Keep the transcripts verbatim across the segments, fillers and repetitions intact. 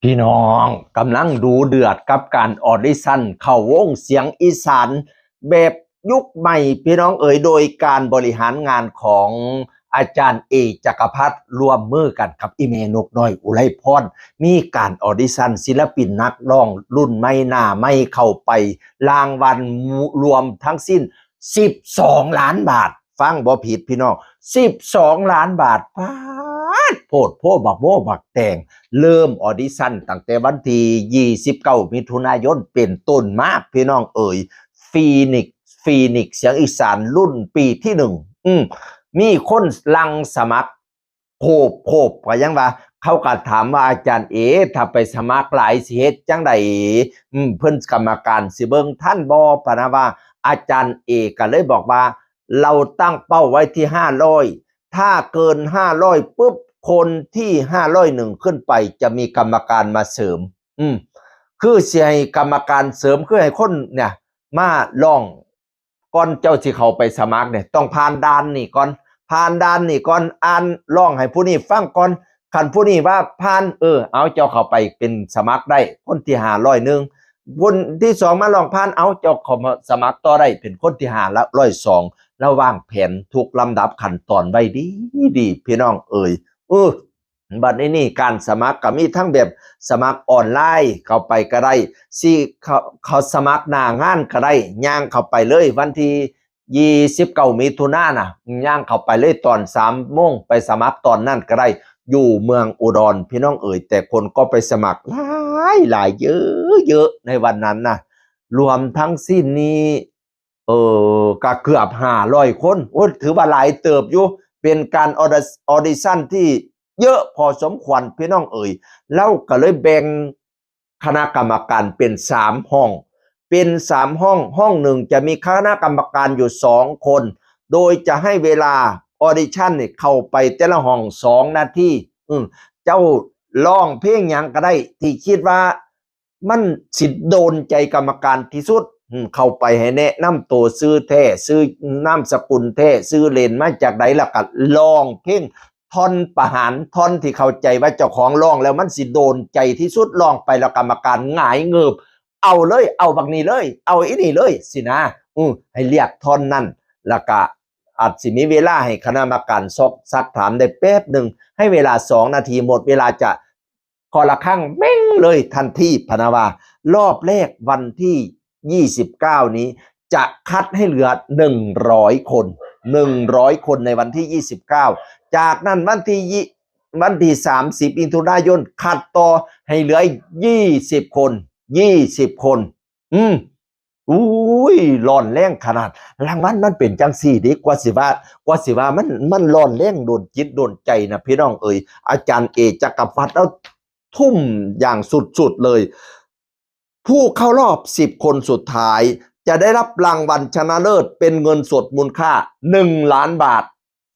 พี่น้องกำลังดูเดือดกับการออดิชั่นเข้าวงเสียงอีสานแบบยุคใหม่พี่น้องเอ๋ย โดยการบริหารงานของอาจารย์เอจักรพัฒน์ร่วมมือกันกับอีเมนกน้อยอุไรพร มีการออดิชั่นศิลปินนักร้องรุ่นใหม่หน้าใหม่เข้าไป รางวัลรวมทั้งสิ้น สิบสองล้านบาท ฟังบ่ผิดพี่น้อง สิบสองล้านบาท ป๊าด โพดโพบักโบบักแตง เริ่มออดิชั่นตั้งแต่วันที่ยี่สิบเก้ามิถุนายนเป็นต้นมาพี่น้องเอ๋ย ฟีนิกซ์ ฟีนิกซ์เสียงอีสานรุ่นปีที่หนึ่ง อืม มีคนลังสมัคร โคบโคบก็ยังว่า เขาก็ถามว่า อาจารย์เอ ถ้าไปสมัครหลายสิเฮ็ดจังใด อืม เพิ่นกรรมการสิเบิ่งทันบ่ พะนะว่า อาจารย์เอก็เลยบอกว่า เราตั้งเป้าไว้ที่ห้าร้อย ถ้าเกินห้าร้อยปุ๊บ คนที่ห้าร้อยหนึ่งขึ้นไปจะมีกรรมการมาเสริม อืม คือสิให้กรรมการเสริม คือให้คนเนี่ยมาร้อง ก่อนเจ้าสิเข้าไปสมัครเนี่ย ต้องผ่านด่านนี่ก่อน ผ่านด่านนี่ก่อน อ่านร้องให้ผู้นี้ฟังก่อน คันผู้นี้ว่าผ่าน เออ เอาเจ้าเข้าไปเป็นสมัครได้ คนที่ห้าร้อยหนึ่ง คนที่สองมาร้องผ่าน เอาเจ้าเข้ามาสมัครต่อได้ เป็นคนที่ห้าร้อยสอง แล้ววางแผนทุกลำดับขั้นตอนไว้ดีดี พี่น้องเอ๋ย เออ บัดนี้นี่การสมัครก็มีทั้งแบบสมัครออนไลน์เข้าไปก็ได้ สิเขา เขาสมัครหน้างานก็ได้ ย่างเข้าไปเลยวันที่ยี่สิบเก้ามิถุนายนน่ะ ย่างเข้าไปเลยตอนสามโมง ไปสมัครตอนนั้นก็ได้ อยู่เมืองอุดรพี่น้องเอ๋ย แต่คนก็ไปสมัครหลายหลายเยอะเยอะในวันนั้นนะ รวมทั้งสิ้นนี้ เออ ก็เกือบห้าร้อยคน โอ้ย ถือว่าหลายเติบอยู่ เป็นการออดิ- ออดิชั่นที่เยอะพอสมควรพี่น้องเอ๋ย แล้วก็เลยแบ่งคณะกรรมการเป็นสามห้อง เป็นสามห้อง ห้องหนึ่งจะมีคณะกรรมการอยู่สองคน โดยจะให้เวลาออดิชั่นเนี่ยเข้าไปแต่ละห้องสองนาที อืม เจ้าร้องเพลงหยังก็ได้ ที่คิดว่า มันสิโดนใจกรรมการที่สุด อืม เข้าไปให้แนะนำตัว ชื่อแท้ ชื่อนามสกุลแท้ ชื่อเล่นมาจากใด แล้วก็ร้องเพลงท่อนประหาร ท่อนที่เข้าใจว่าเจ้าของร้องแล้วมันสิโดนใจที่สุด ร้องไปแล้วกรรมการหงายเงิบ เอาเลย เอาบักนี้เลย เอาอีนี่เลยสินะ อืม ให้เรียกท่อนนั้น แล้วก็อาจสิมีเวลาให้คณะกรรมการซอกซักถามได้แป๊บหนึ่ง ให้เวลาสองนาที หมดเวลาจะ เคาะระฆังเม้งเลยทันที พะนะว่า รอบแรกวันที่ยี่สิบเก้านี้ จะคัดให้เหลือหนึ่งร้อยคน หนึ่งร้อยคนในวันที่ยี่สิบเก้า จากนั้นวันที่ยี่- วันที่สามสิบมิถุนายน คัดต่อให้เหลือยี่สิบคน ยี่สิบคน อืม อุ้ย ร้อนแรงขนาด รางวัลมันเป็นจังซี่เด้ กว่าสิว่า กว่าสิว่ามัน มันร้อนแรงโดนจิตโดนใจนะพี่น้องเอ๋ย อาจารย์เอจักรพัฒน์แล้วทุ่มอย่างสุดๆเลย ผู้เข้ารอบสิบคนสุดท้าย จะได้รับรางวัลชนะเลิศเป็นเงินสดมูลค่าหนึ่งล้านบาท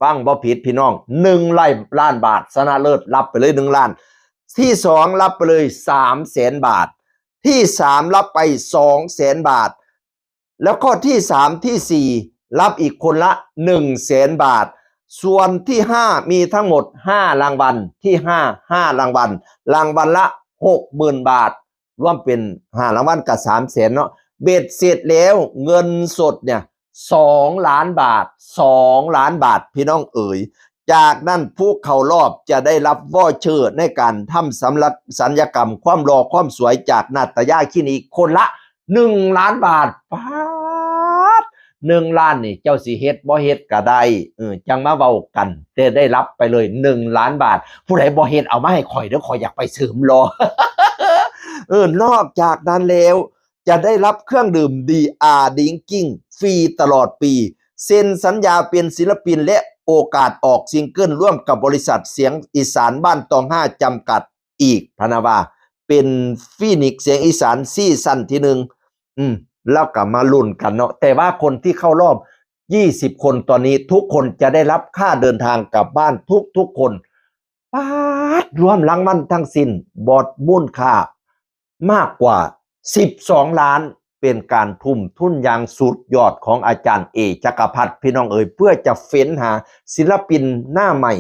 ฟังบ่ผิดพี่น้อง หนึ่งล้านบาท ชนะเลิศรับไปเลยหนึ่งล้าน ที่สองรับไปเลยสามแสนบาท ที่สามรับไปสองแสนบาท แล้วก็ที่สามที่สี่รับอีกคนละหนึ่งแสนบาท ส่วนที่ห้ามีทั้งหมดห้ารางวัล ที่ห้า ห้ารางวัล รางวัลละหกหมื่นบาท รวมเป็นห้ารางวัลก็สามแสนเนาะ เบ็ดเสร็จแล้วเงินสดเนี่ยสองล้านบาท สองล้านบาทพี่น้องเอ๋ย จากนั้นผู้เข้ารอบจะได้รับวอเชอร์ในการทำสำหรับสัญญกรรมความหล่อความสวยจากนาตยาคลินิกคนละหนึ่งล้านบาท ป๊าด หนึ่งล้านนี่เจ้าสิเฮ็ดบ่เฮ็ดก็ได้ เออ จั่งมาเว้ากัน แต่ได้รับไปเลยหนึ่งล้านบาท ผู้ใดบ่เฮ็ดเอามาให้ข่อยเด้อ ข่อยอยากไปเสริมหล่อ เออ นอกจากนั้นแล้ว จะได้รับเครื่องดื่มดีอาร์ดริงก์ฟรีตลอดปี เซ็นสัญญาเป็นศิลปินและโอกาสออกซิงเกิลร่วมกับบริษัทเสียงอีสานบ้านตองห้าจำกัดอีก พะนะว่า เป็นฟีนิกซ์เสียงอีสานซีซั่นที่หนึ่ง อืม แล้วก็มาลุ้นกันเนาะ แต่ว่าคนที่เข้ารอบยี่สิบคนตอนนี้ ทุกคนจะได้รับค่าเดินทางกลับบ้านทุกๆคน ป๊าด รวมรางวัลทั้งสิ้น บอดมูลค่ามากกว่าสิบสองล้าน เป็นการทุ่มทุนอย่างสุดยอดของอาจารย์เอจักรพัฒน์ พี่น้องเอ๋ย เพื่อจะเฟ้นหาศิลปินหน้าใหม่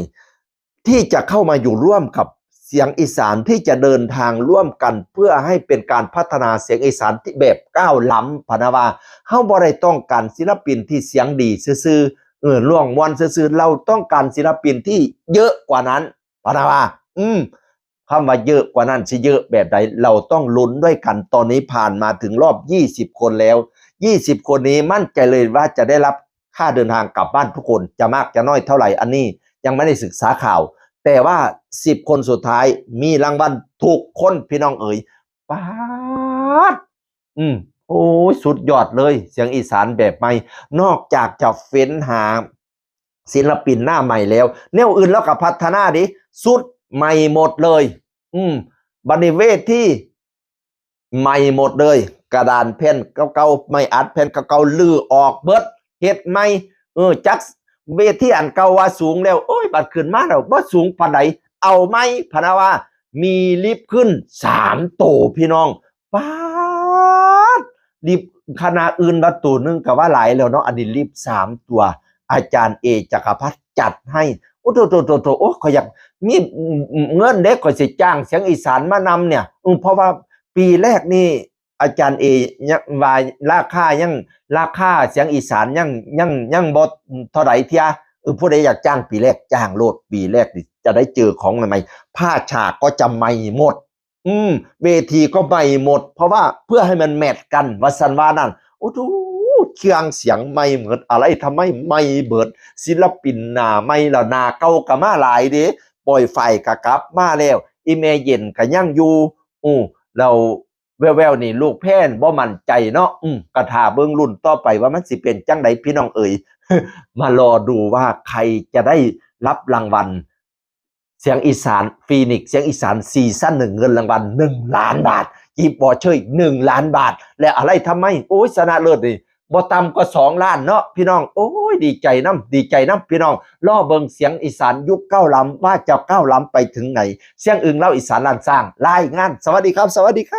ที่จะเข้ามาอยู่ร่วมกับ เสียงอีสานที่จะเดินทางร่วมกัน เพื่อให้เป็นการพัฒนาเสียงอีสานที่แบบก้าวล้ำ พะนะว่า เฮาบ่ได้ต้องการศิลปินที่เสียงดีซื่อๆ เออ ร้องม่วนซื่อๆ เราต้องการศิลปินที่เยอะกว่านั้น พะนะว่า อืม คำว่าเยอะกว่านั้นสิเยอะแบบใด เราต้องลุ้นด้วยกัน ตอนนี้ผ่านมาถึงรอบยี่สิบคนแล้ว ยี่สิบคนนี้มั่นใจเลยว่าจะได้รับค่าเดินทางกลับบ้านทุกคน จะมากจะน้อยเท่าไหร่ อันนี้ยังไม่ได้ศึกษาข่าว แต่ว่าสิบคนสุดท้ายมีรางวัลทุกคน พี่น้องเอ๋ย ป๊าด อืม โอ้ย สุดยอดเลย เสียงอีสานแบบใหม่ นอกจากจะเฟ้นหาศิลปินหน้าใหม่แล้ว แนวอื่นเราก็พัฒนาเด้ ชุดใหม่หมดเลย อืม บัดนี้เวทีใหม่หมดเลย กระดานแผ่นเก่าๆ ไม้อัดแผ่นเก่าๆ รื้อออกเบิด เฮ็ดใหม่ เออ จักเวทีอันเก่าว่าสูงแล้ว โอ้ย บัดขึ้นมาแล้วบ่สูงปานใด เอาใหม่ พะนะว่า มีลิฟต์ขึ้นสามโต พี่น้อง ป๊าด ลิฟต์ คณะอื่นว่าโตหนึ่งก็ว่าหลายแล้วเนาะ อันนี้ลิฟต์สามตัว อาจารย์เอจักรพัฒน์จัดให้ โอ้โถโถโถโถ โอ้ ข้อยอยากมีเงินเด้ ข้อยสิจ้างเสียงอีสานมานำเนี่ย อืม เพราะว่าปีแรกนี่ อาจารย์เอยังว่าราคายัง ราคาเสียงอีสานยัง ยัง ยังบ่เท่าใดเทื่อ เออ ผู้ใดอยากจ้างปีแรก จ้างโลด ปีแรกนี่จะได้เจอของใหม่ๆ ผ้าฉากก็จะใหม่หมด อืม เวทีก็ใหม่หมด เพราะว่าเพื่อให้มันแมทช์กัน ว่าซั่นว่านั่น โอ้โห เครื่องเสียงใหม่เบิด อะไรทำไมใหม่เบิด ศิลปินหน้าใหม่แล้ว หน้าเก่าก็มาหลายเด้ ปอยไฟก็กลับมาแล้ว อีแม่เย็นก็ยังอยู่ อู้ แล้วแว่วๆ นี่ลูกแพนบ่มั่นใจเนาะ อืม ก็ถ้าเบิ่งรุ่นต่อไปว่ามันสิเป็นจั่งใด พี่น้องเอ๋ย มารอดูว่าใครจะได้รับรางวัล เสียงอีสานฟีนิกซ์ เสียงอีสานซีซั่นหนึ่ง เงินรางวัลหนึ่งล้านบาท กิฟต์วอเชอร์อีกหนึ่งล้านบาท และอะไรทำไม โอ้ย ชนะเลิศนี่บ่ต่ำกว่าสองล้านเนาะ พี่น้อง โอ้ย ดีใจนำ ดีใจนำ พี่น้อง รอเบิ่งเสียงอีสานยุคก้าวล้ำ ว่าจะก้าวล้ำไปถึงไหน เสียงอึ่งเล่าอีสานล้านช้าง รายงาน สวัสดีครับ สวัสดีครับ